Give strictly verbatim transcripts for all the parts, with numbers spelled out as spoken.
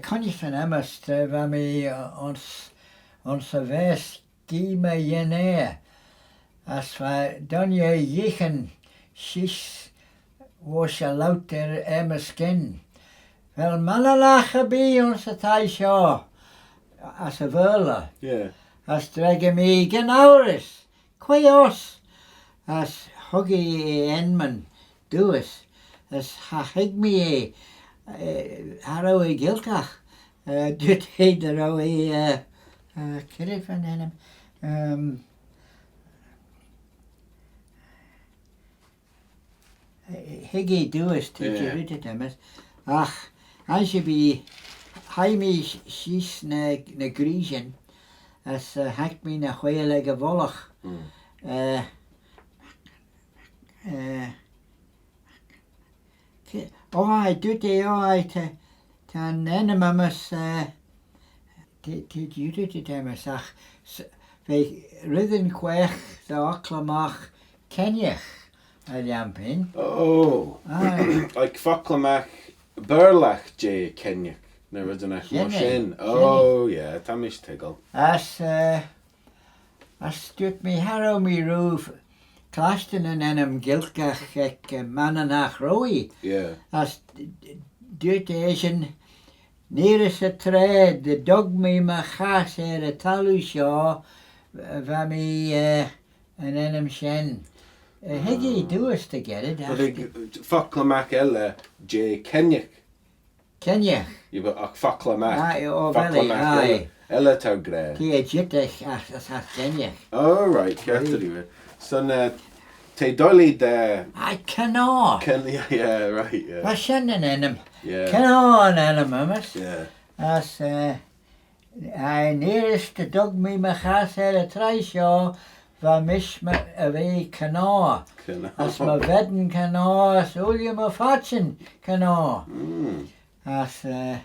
Cooinaghtyn aym's tra va mee ayns, ayns y vaase gee my ghenair, as va dooinney yeeaghyn sheese voish y lout er, er my skyn. Vel Manninagh erbee ayns y thie shoh? As y Vaarle. Yeah. As dreggyr mee, "Gyn ourys, quoi oc?" As hug eh e enmyn dooys, as cha hoig mee eh, eh, cha row eh Gaelgagh. Eh, dooyrt eh dy row eh, eh, eh, c'red va'n ennym? Ehm, eh, hig eh dooys, t'eh Yeah. red red aym's. Ach, ansherbee, hie mee sh-, sheese ny, ny greeshyn, as, eh, haink mee ny whaiyl ec y vullagh. Mm. Eh, eh, Ki-, oh, aye, dooyrt eh, oh, aye, ta, ta'n ennym aym's, eh, t'eh, t'eh, dooyrt eh aym's, ach, s-, v'eh reddyn quaagh dy fockley magh Kenyagh er lhiam pene. Oh. Aye. Like fockley magh Baarlagh jeh Kenyagh, ny reddyn agh myr Shen eh, shen. Shen eh. Oh, yeah, ta mish toiggal. As, eh, As dooyrt mee, cha row mee rieau clashtyn yn ennym Gaelgagh ec, eh, Manninagh roie. Yeah. As d-, d-, dooyrt eshyn, neayr's y traa dy dug mee my chass er y thalloo shoh, va mee, eh, yn ennym shen. Eh, hig eh dooys dy geddyn, as V'ad fockley magh elley jeh Kenyagh. Kenyagh. Yeh, but agh fockley magh. Aye, oh, fockley magh, aye. Elley, elley t'ou gra. T'eh er jeet ec, as, as, as Kenyagh. Oh, right, kiart dy liooar. Son, eh, t'eh doillee da... Aye, Kynnoah. Kyn-, yeah, yeah, right, yeah. Va shen yn ennym. Yeah. Kynnoah yn ennym aym's. Yeah. As, eh, Aye, neayr's dy dug mee my chass er y traa shoh, va mish my, er ve Kynnoah. Kynnoah. As my ven Kynnoah, as ooilley my phaitçhyn Kynnoah. Mm. As, eh,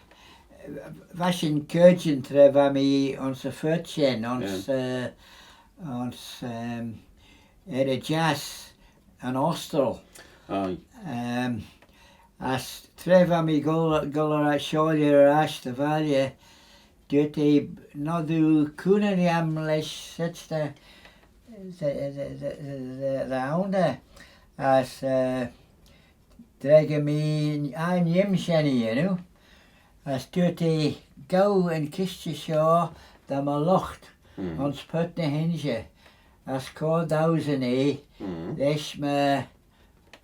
va shin caarjyn tra va mee ayns y phurt shen, ayns, Yeah. eh, ayns, ehm, er y jiass yn ostyl. Aye. Ehm, as tra va mee goll, goll er ash, shiaulley er ash dy valley, dooyrt eh, "Nod oo cooney lhiam lesh sorçh dy, dy, dy, dy, dy, dy, dy onnor?" As, eh, dreggyr mee, "Aye, neeym shen, you know." As dooyrt eh, "Gow yn kishtey shoh da my lught, Mm. ayns Purt ny h-Inshey, as cur dauesyn eh Mm. lesh my,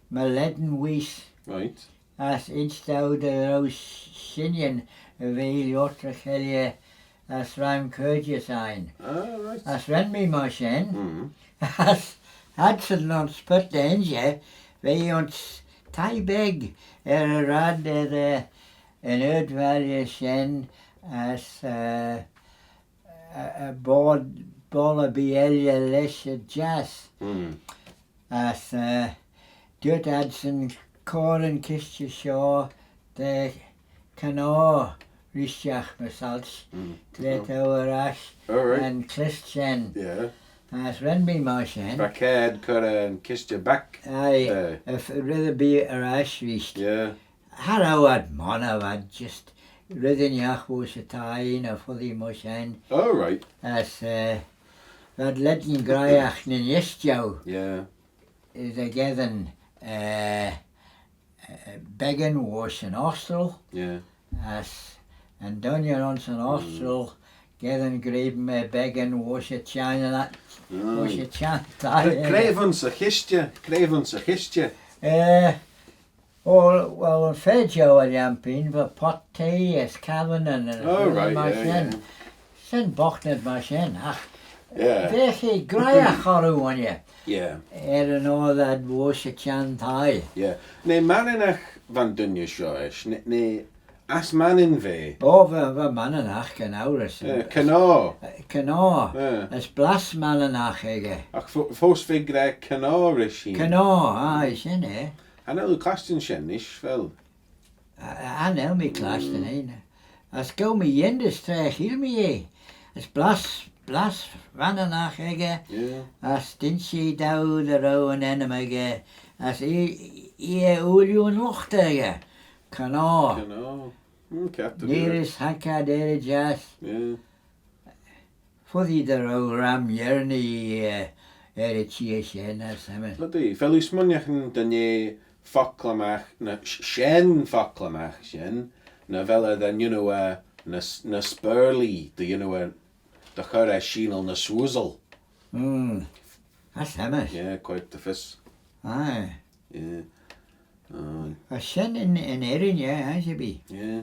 my lane vees." Right. As insh dou dy row sh-, shinyn er ve lhiat ry cheilley as ram caarjys ain. Ah, right. As ren mee myr shen. Mm. As adsyn ayns Purt ny h-Inshey, v'eh ayns thie beg er y raad er, eh, yn ard-valley shen as, eh, eh, eh, boayl, boayl erbee elley lesh y jiass. Mm. As, eh, dooyrt adsyn, "Cur yn kishtey shoh da Kynnoah reesht, my saltçh, Mm. tra t'ou er ash All right. yn clisht shen." Yeah. As ren mee myr shen. Va kiart cur yn kishtey back. Aye, Eh. if red erbee er ash reesht. Yeah. Cha row ad monney, v'ad just red ennagh voish y thie ny foddee myr shen. All right. As, eh, v'ad lane graihagh nyn eaishteu. Yeah. Dy geddyn, eh, eh, beggan voish yn ostyl. Yeah. As yn dooinney ayns yn ostyl, geddyn greim eh beggan voish y çhiarn, Ah. voish y çhiarn thie. Cre, cre va'n kishtey, cre va'n kishtey? Eh, oh, well, yn fer jeu er lhiam pene, va pot tey as cappanyn, Oh, right, yeah, yeah. Shen boghtynid myr shen, ach Yeah. veagh eh graihagh orroo, ghooinney. Yeah. Er yn oyr ad voish y çhiarn thie. Yeah. Nee Manninagh va'n dooinney shoh eisht, nee, nee ass Mannin v'eh? Oh, va, va Manninagh, gyn ourys. Yeah, Kynnoah. Eh, Kynnoah. Yeah. As blass Manninagh echey. Agh fo-, foast v'eh gra Kynnoah rish hene. Kynnoah, aye, shen eh. Cha nel oo clashtyn shen nish, vel? A, a, cha nel mee clashtyn eh. As gow mee yindys tra cheayll mee eh. As blass, blass Manninagh echey. Yeah. As dinsh eh dou dy row yn ennym echey. As ee, ee eh ooilley yn lught echey. Kynnoah. Kynnoah. Mm, kiart dy dooar. Nearest hack ad er y jiass. Yeah. Foddee dy row ram Yernee, eh, er y çheer shen, as hemmys. Foddee, vel oo smooinaghtyn dy nee fockley magh, ny sh-, shen fockley magh shen, nagh vel eh dy yannoo eh ny s-, ny s'burlee, dy yannoo eh, dy chur eh sheeanal ny swoozle. Mm. As hemmys. Yeah, quite the fist. Aye. Yeah. Aye. As shen yn, yn Errin, yeah, as erbee. Yeah.